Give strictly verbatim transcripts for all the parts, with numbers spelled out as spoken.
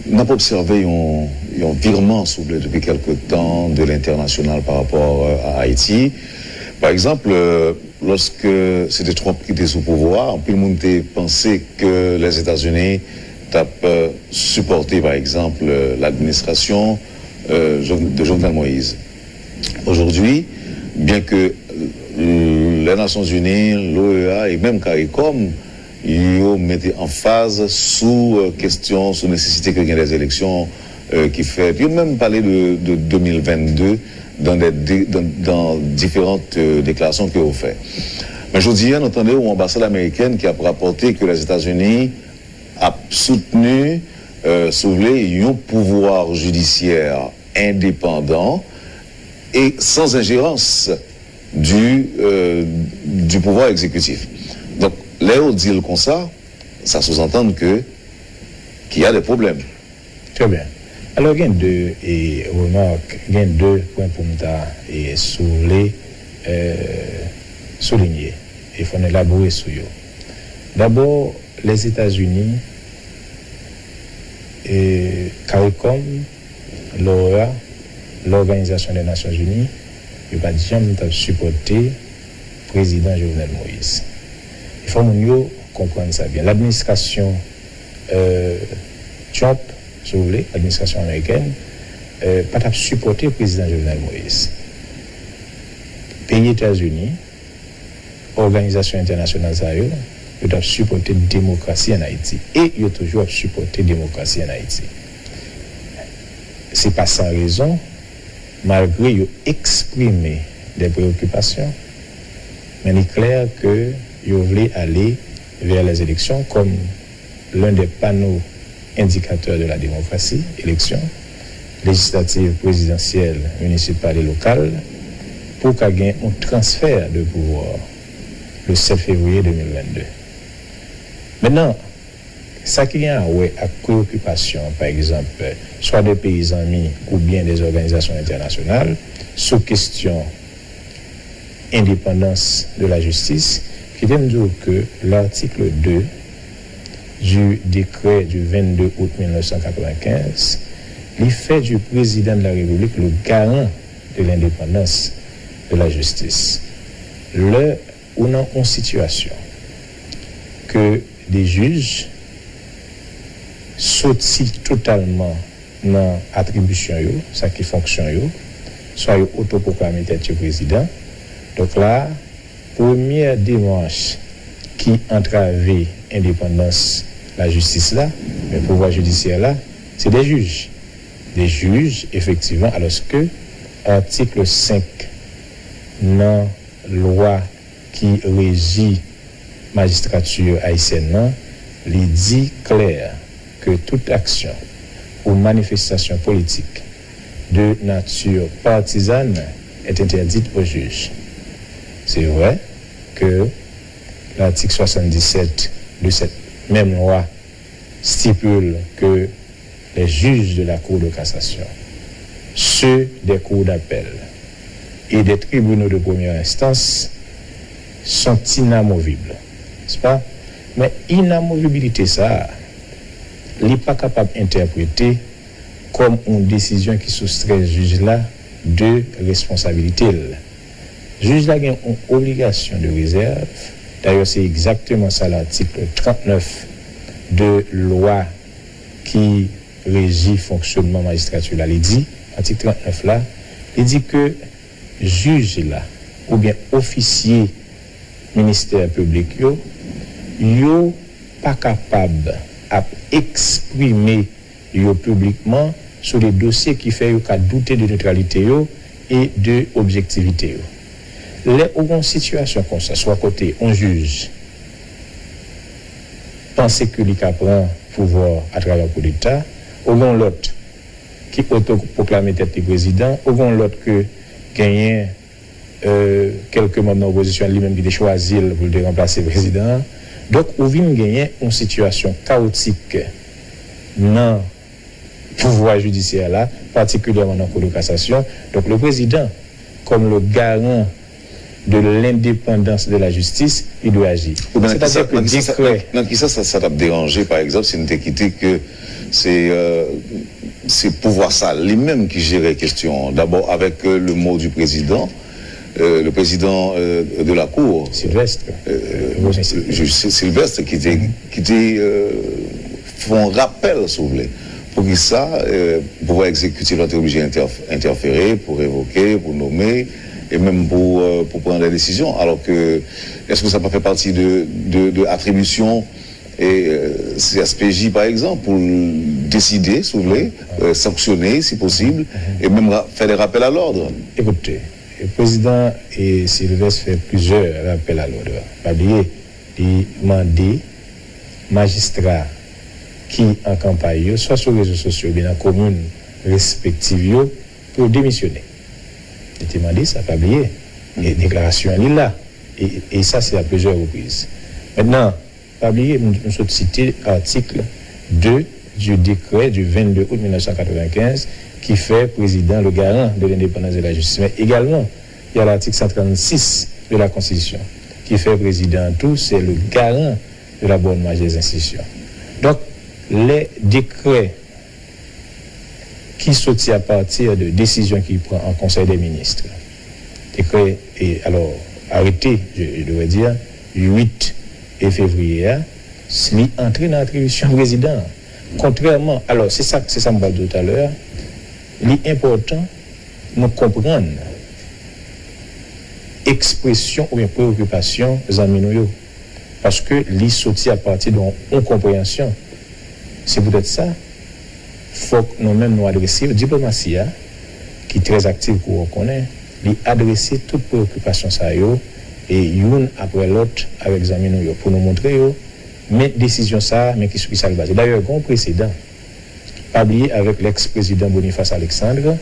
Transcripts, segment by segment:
N ap obsève yon, yon virman, si w vle, depi kèlke tan de lentènasyonal pa rapò, euh, a Ayiti. Pa egzanp, euh, lòske se te Trump ki te sou pouvwa a, anpil moun te panse ke Lèzetazini t ap, euh, sipòte, pa egzanp, euh, ladministrasyon, euh, Jov- de Jovenel Moïse. Aujourd'hui, bien que, euh, les Nations Unies, l'O E A et même CARICOM, yo mete anfaz sou, euh, kesyon, sou nesesite ke gen des élections, euh, ki fèt. Yo menm pale de, de de mil vennde dan de, de, dan, dan diferan, euh, deklarasyon ke yo fè. Men jodi a, nou tande yon anbasad amerikèn ki ap rapòte ke Lèzetazini ap soutni, euh, si w vle, yon pouvwa jidisyè endepandan et sans ingérence du, euh, du pouvoir exécutif. Donk, lè yo di l konsa, sa sous-entend que qu'il y a des problèmes. Trè byen. Alò, gen de e, remak, gen de pwen pou m ta, e, si w vle, e, soulinye. E fò n elabore sou yo. Dabò, Lèzetazini, e, CARICOM, l'O E A, Lòganizasyon dè Nasyon Ini, yo pa t janm t ap sipòte prezidan Jovenel Moïse. E fò moun yo konprann sa byen. Ladministrasyon, euh, Trump, si w vle, administrasyon amerikèn, euh, pa t ap sipòte prezidan Jovenel Moïse. Peyi Etazini, òganizasyon entènasyonal sa yo, yo t ap sipòte demokrasi ann Ayiti. E yo toujou ap sipòte demokrasi ann Ayiti. Se pa san rezon, malgre yo eksprime de preyokipasyon, men li klè ke yo vle ale vè lèzeleksyon kòm l'un des panneaux indicateurs de la démocratie, eleksyon lejislativ, prezidansyèl, minisipal e lokal, pou ka gen yon transfè de pouvwa le sept février deux mille vingt-deux. Mentnan, sa ki gen a wè ak preyokipasyon, pa egzanp, swa de peyi zanmi oubyen de òganizasyon entènasyonal sou kesyon endepandans de la jistis, kite m di w ke l'article deux du décret du vingt-deux août mille neuf cent quatre-vingt-quinze, li fè du président de la République le garant de l'indépendance de la justice. Lè ou nan yon sitiyasyon ke de jij soti totalman nan atribisyon yo, sa ki fonksyon yo, swa yo otopwoklame tèt yo prezidan. Donk la, premyè demach ki antrave endepandans lajistis la, men pouvwa jidisyè la, se de jij. De jij, efektivman, alòske atik senk nan lwa ki reji majistrati ayisyèn nan, li di klè ke tout aksyon ou manifestasyon politik de nature partisane est interdite aux juges. Se vre ke l'article soixante-dix-sept de cette même loi stipule que les juges de la Cour de cassation, ceux des cours d'appel et des tribunaux de première instance sont inamovibles, n'est-ce pas? Men inamovibilite sa a, li pa kapab entèprete kòm yon desizyon ki soustrè jij la de responsabilite l. Jij la gen yon obligasyon de rezèv. Dayè, se egzakteman sa l'article trente-neuf de lwa ki reji fonksyonman majistrati la, li di, atik trant nèf la, li di ke jij la oubyen ofisye ministè piblik yo, yo pa kapab ap eksprime yo piblikman sou de dosye ki fè yo ka doute de netralite yo e de objektivite yo. Lè ou gen yon sitiyasyon konsa, swa kote yon jij panse ke li ka pran pouvwa atravè koudeta, ou gen yon lòt ki otopwoklame tèt li prezidan, ou gen yon lòt ke genyen kèlke manm nan opozisyon an li menm ki te chwazi l pou l te ranplase prezidan an. Donk, ou vin genyen yon sitiyasyon kawotik nan pouvwa jidisyè la, patikilyèman nan Cour de cassation. Donk, le président, comme le garant de l'indépendance de la justice, il doit agir. C'est-à-dire que décret. Nan kisa sa, sa t ap deranje, pa egzanp, si n te kite ke Se euh, se pouvwa sa li menm ki jere kestyon an. Dabò avèk euh, le mot du président, euh, le président euh, de la cour, Sylvestre. euh, juge Sylvestre ki te, ki te euh, fè yon rapèl, si w vle. Poukisa euh, pouvwa egzekitif la te oblije entèfere pou revoke, pou nome, e menm pou, euh, pou pran de desizyon. Alò ke, èske sa pa fè pati de, de, de atribisyon e euh, C S P J, pa egzanp, pou l deside, si w vle, euh, sanksyone, si posib, e menm ra- fè de rapèl a lòd? Ekoute, prezidan e Sylvestre fè plizyè rapèl a lòd. Pa bliye, li mande majistra ki an kanpay yo, swa sou rezo sosyo oubyen nan komin respektiv yo, pou yo demisyone. Li te mande sa, pa bliye. E deklarasyon an, li la. E, e sa, se a plizyè repriz. Mentnan, pa bliye, m, m sot site atik de du décret du vingt-deux août mille neuf cent quatre-vingt-quinze ki fè prezidan le garant de l'indépendance de la justice. Men egalman, il y a l'article cent trente-six de la Constitution ki fè prezidan an tou se le garant de la bonne marche des institutions. Donk, lè dekrè ki soti apati de desizyon ki pran an Konsèy dè Minis, dekrè, e, alò, arete, je, je devrais dire, uit e fevriye a, li antre nan atribisyon prezidan an. Kontrèman, alò, se sa, se sa m pral di w talè a, li enpòtan nou konprann ekspresyon oubyen preyokipasyon zanmi nou yo, paske li soti apati de yon, yon konpreyansyon. Se poutèt sa, fòk nou menm nou adrese yo. Diplomasi a, ki trè aktif kou w konnen, li adrese tout preyokipasyon sa yo, e youn apre lòt avèk zanmi nou yo, pou nou montre yo, men desizyon sa a, men ki sou ki sa l baze. Dayè, gen yon presedan. Pa bliye avèk lèks prezidan Boniface Alexandre,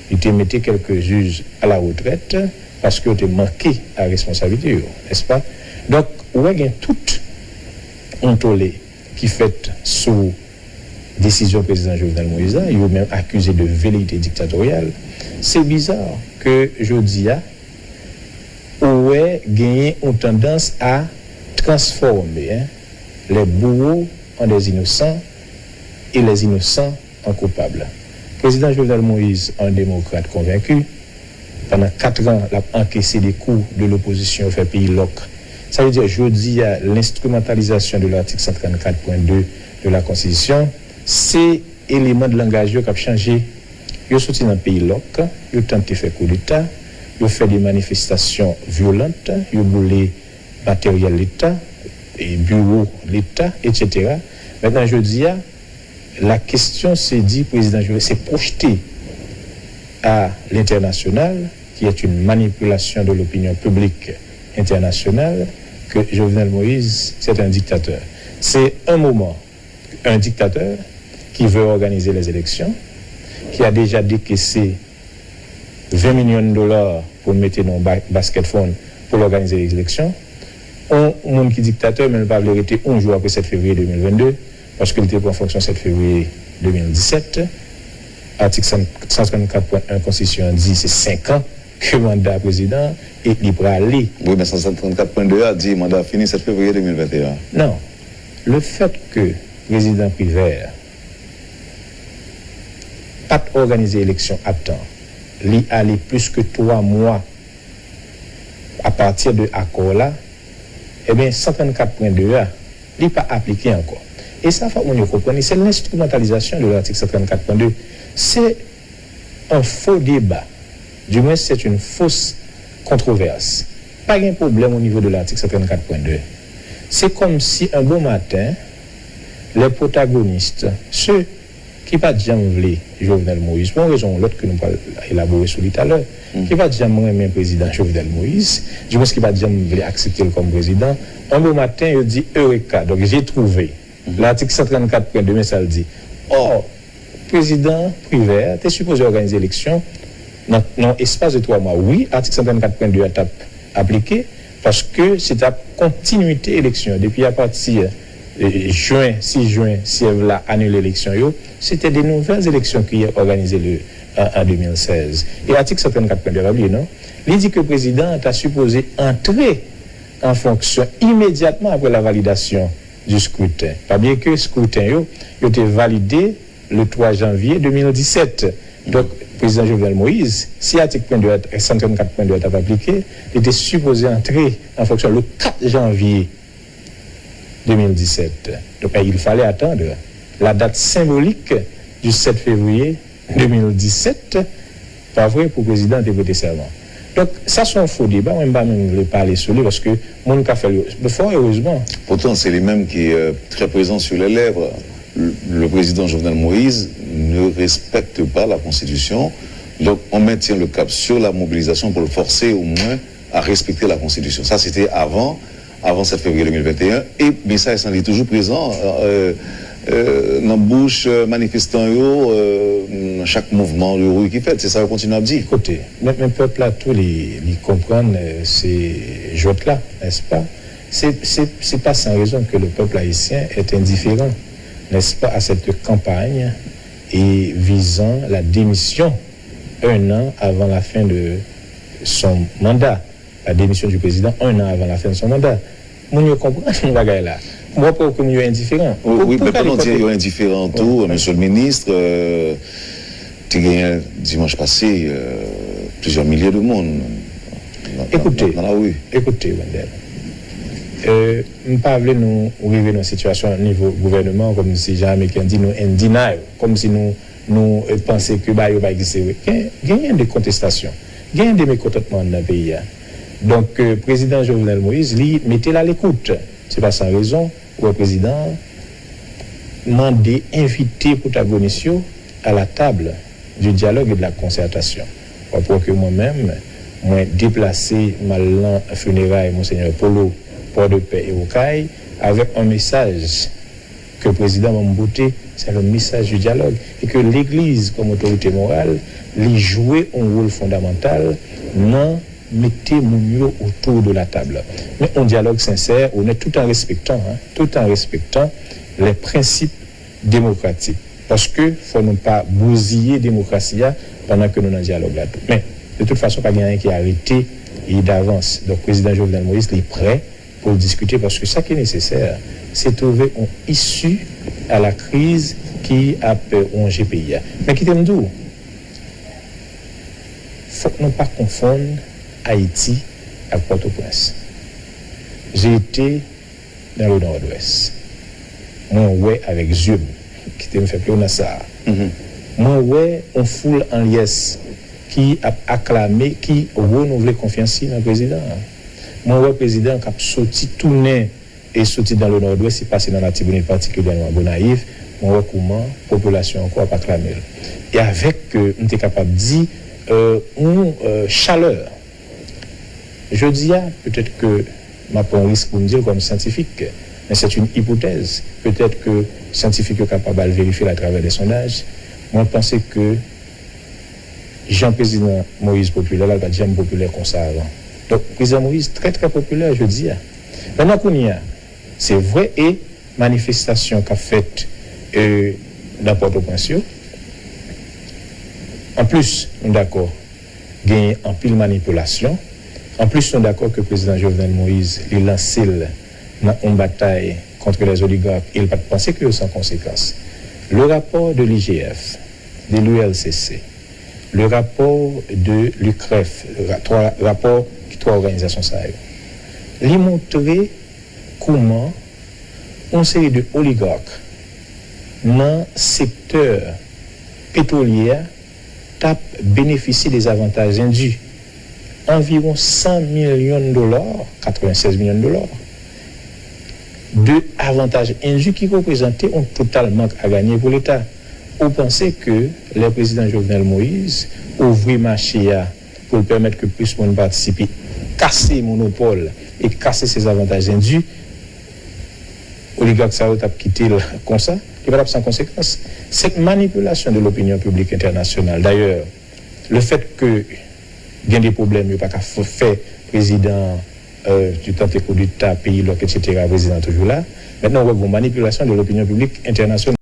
li te mete kèlke jij a la retrèt paske yo te manke a responsablite yo, nèspa? Donk, ou wè gen tout yon tole ki fèt sou desizyon prezidan Jovenel Moïse la, yo menm akize de veleyite diktatoryal. Se biza ke jodi a, ou wè genyen yon tandans a transfòme les bourreaux en des innocents et les innocents en coupables. Prezidan Jovenel Moïse, yon demokrat konvenki, pandan kat an, l ap ankese de kou de lopozisyon, fè peyi lòk. Sa vle di, jodi a, lenstrimantalizasyon de l'article cent trente-quatre point deux de la Constitution, se eleman de langaj yo k ap chanje. Yo soti nan peyi lòk, yo tante fè koudeta, yo fè de manifestasyon vyolant, yo boule materyèl Leta, e biwo Leta, etsetera. Mentnan, jodi a, la question se di prezidan Jovenel, se pwojte à l'international, qui est une manipulation de l'opinion publique internationale, que Jovenel Moïse, c'est un dictateur. C'est un moment, un dictateur qui veut organiser les élections, qui a déjà décaissé vingt milyon dola pou l mete nan yon ba- basket fund pou l òganize eleksyon. Yon moun ki diktatè, men l pa vle rete yon jou apre sèt fevriye de mil vennde, paske l te pran fonksyon sèt fevriye de mil disèt. Atik san trannkat pwen en konstitisyon an di se senk an ke manda prezidan an, e li prale. Wi, men san trannkat pwen de a di manda fini sèt fevriye de mil venteyen. Non. Le fèt ke prezidan Privert pa t òganize eleksyon a tan, li ale plis ke twa mwa apati de akò la, ebyen, san trannkat pwen de a, li pa aplike ankò. E sa, fòk moun yo konprann li, se lenstrimantalizasyon de l'article san trannkat pwen de. Se yon fo deba. Du moins, c'est une fausse controverse. Pa gen pwoblèm o nivo de l'article san trannkat pwen de. Se kòmsi yon bon maten, les protagonistes, ceux ki pa t janm vle Jovenel Moïse, pou yon rezon ou lòt ke nou pral elabore sou li talè, ki pa t janm renmen prezidan Jovenel Moïse, dimwens ki pa t janm vle aksepte l kòm prezidan, yon bon maten, yo di Eureka, donk, j'ai trouvé. L'article san trannkat pwen de, men sa l di. Ò, prezidan Privert te sipoze òganize eleksyon nan, nan espas de twa mwa. Wi, atik san trannkat pwen de a t ap aplike, paske se t ap kontinwite eleksyon. Depi apati jen, sis jen, syèv la anile eleksyon yo, se te de nouvèl eleksyon ki òganize le, an, an de mil sèz. E atik san trannkat pwen de a, pa bliye non, li di ke prezidan an ta sipoze antre an fonksyon imedyatman apre la validasyon du scrutin. Pa bliye ke skriten yo, yo te valide le twa janvye de mil disèt. Donk, prezidan Jovenel Moïse, si atik pwen de a, san trannkat pwen de a t ap aplike, li te sipoze antre an fonksyon le kat janvye de mil disèt. Donk, il fallait attendre la date symbolique du sept février de mil disèt, pa vre, pou prezidan te prete sèman. Donk, sa se yon fo deba, mwen m pa menm vle pale sou li, paske moun ka fè l yo. Fò erezman. Pourtant, c'est lui-même qui est euh, très présent sur les lèvres. Le, le président Jovenel Moïse ne respecte pas la Constitution. Donc, on maintient le cap sur la mobilisation pour le forcer au moins à respecter la Constitution. Ça, c'était avant, avant sept février deux mille vingt et un. E mesaj sa li toujou prezan euh, euh, nan bouch euh, manifestan yo euh, nan chak mouvman de ri ki fèt. Se sa yo kontinye ap di. Kote, men, men pèp la tou li, li konprann euh, se jwèt la, n'est-ce pas? C'est, c'est, c'est pas sans raison que le peuple haïtien est indifférent, n'est-ce pas, à cette campagne et visant la démission un an avant la fin de son mandat, la démission du président un an avant la fin de son mandat. Moun yo konprann bagay la. Mwen pa wè ke moun yo endiferan. Wi, men pandan w di yo endiferan tou, mesye le minis, te genyen dimanch pase plizyè milye de moun nan lari. Ekoute, Wendell, m pa vle nou rive nan sitiyasyon nivo gouvènman, kòmsi jan Ameriken di, nou in denial, kòmsi nou nou panse ke bagay yo pa egziste vre. Gen, genyen de kontestasyon, genyen de mekontantman anndan peyi a. Donk, euh, prezidan Jovenel Moïse, li mete l a lekout. Se pa san rezon ou wè prezidan an mande envite pwotagonis yo à la table du dialogue et de la concertation. W ap wè ke mwen menm, mwen deplase m al nan fineray Monsenyè Polo, Pòdepè e Okay, avèk yon mesaj ke prezidan ban m pote, c'est le message du dialogue, e ke legliz kòm otorite moral, li jwe yon wòl fondamantal nan mete moun yo autour de la table. Men yon dialogue sincère, honnête, tout en respectant, hein, tout en respectant les principes démocratiques. Paske fò nou pa bouziye demokrasi a pandan ke nou nan dialòg la tou. Men, de tout fason, pa gen anyen ki arete e davans. Donk, prezidan Jovenel Moïse, li prè pou l diskite, paske sa ki nesesè, se twouve yon issue à la crise ki ap wonje peyi a. Men kite m di w, fòk nou pa konfonn Ayiti ak Pòtoprens. J'ai été dans le Nord-Ouest. Mwen wè avèk zye m, kite m fè plewonans sa a. Mwen wè yon foul an lyès ki ap aklame, ki renouvle konfyans li nan prezidan an. Mwen wè prezidan k ap soti tounen e soti dans le Nord-Ouest, e pase nan Latibonit, patikilyèman Gonayiv, mwen wè kouman popilasyon an ankò ap aklame l. E avèk, euh, m te kapab di, euh, yon, euh, chalè. Jodi a, petèt ke m ap pran risk pou m di l kòm syantifik, men c'est une hypothèse. Petèt ke syantifik yo kapab al verifye l atravè de sondaj. Mwen panse ke jan prezidan Moïse popilè la, l pa t janm popilè konsa avan. Donk, prezidan Moïse trè, trè popilè jodi a. Mentnan kounye a, se vre e manifestasyon k ap fèt, e, nan Pòtoprens yo. Anplis, nou dakò, genyen anpil manipilasyon. Anplis, nou dakò ke prezidan Jovenel Moïse, li lanse l nan yon batay contre les oligarques, e l pa t panse ke yo san konsekans. Le rapport de l'I G F, de l'U L C C, le rapport de l'U C R E F, ra-, twa rapò ki twa òganizasyon sa yo, li montre kouman yon seri de oligak nan sektè petwolye a t ap benefisye de zavantaj endi, anviwon san milyon dola, katrevennsèz milyon dola, de avantaj endi ki reprezante yon total mank a ganye pou Leta. Ou panse ke lè prezidan Jovenel Moïse ouvri mache a pou l pèmèt ke plis moun patisipe, kase monopòl e kase se zavantaj endi, oligak sa yo t ap kite l konsa, li pa t ap san konsekans. Cette manipulation de l'opinion publique internationale, d'ailleurs, le fait que gen de pwoblèm yo pa ka f-, fè prezidan, euh, yo tante koudeta, peyi lòk, et cetera, prezidan toujou la. Mentnan, ou wè gon manipulation de l'opinion publique internationale.